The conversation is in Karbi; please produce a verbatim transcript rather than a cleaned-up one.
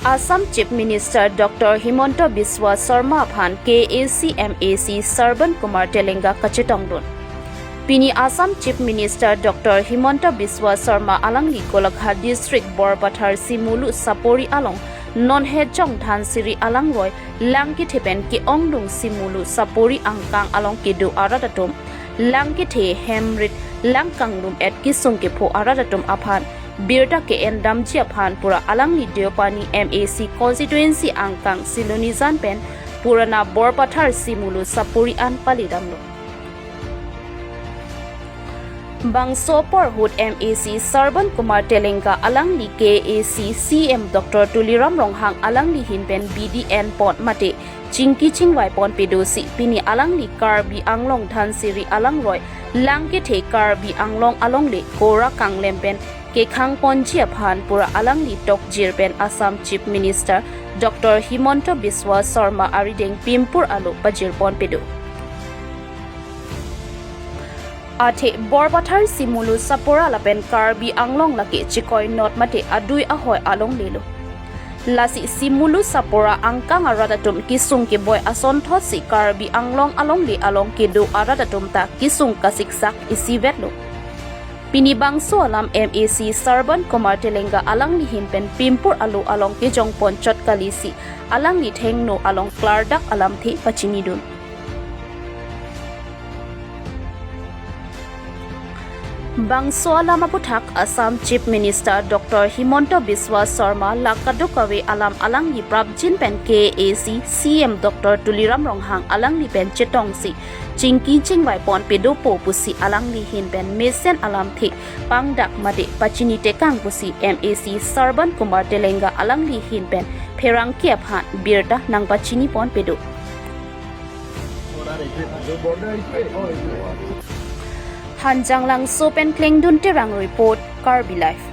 Assam Chief Minister Doctor Himanta Biswa Sarma aphan K A A C M A C Sarban Kumar Telenga kachetongdun. Pini Assam Chief Minister Doctor Himanta Biswa Sarma alangli Golaghat District Borpathar Simulu Sapori along non Hejong Dhansiri alangroi lang kethe pen ke-ongdung Simulu Sapori angkang along kedo arat atum, lang kethe hem rit lang kanglum et kesung kepho arat atum aphan birta ke-endamji aphan pura alangli Deopani M A C constituency angkang Silonijan pen purana Borpathar Simulu Sapori an palidamlo. Bangso porhut M A C Sarban Kumar Telenga alangli K A A C C M Doctor Tuliram Ronghang alangli hin pen bidi enpon mate chingki chingvai pon pedosi pini alangli Karbi Anglong Dhansiri alangroi lang kethe Karbi Anglong alongle kora kanglem pen kekhang ponji aphan pura alangli tokjir pen Assam Chief Minister Doctor Himanta Biswa Sarma arideng pimpur alo pajir pon pedo. Athe Borpathar Simulu Sapora lapen Karbi Anglong lake chikoi not mate adui ahoi alonglelo. Lasi Simulu Sapora angkang arat atum kesung keboi asonthotsi Karbi Anglong alongle along kedo arat atum ta kesung kasiksak isivetlo. Pini bangso alam M A C Sarban Kumar Telenga alangli hin pen pimpur alo along kejong pon chot kalisi alangli thengno along klardak alamthe pachinidun. Bangso alam aputhak Assam Chief Minister Doctor Himanta Biswa Sarma la kadokave alam alangli prapjin pen K A A C C M Doctor Tuliram Ronghang alangli pen chetongsi chingki chingvai pon pedopo pusi alangli hin pen mesen alamthe pangdak mate pachini tekang pusi M A C Sarban Kumar Telenga alangli hin pen pherangke aphan birta nangpachini pon pedo. Hanjanglangso pen Klengdun Terang report, Karbi Live.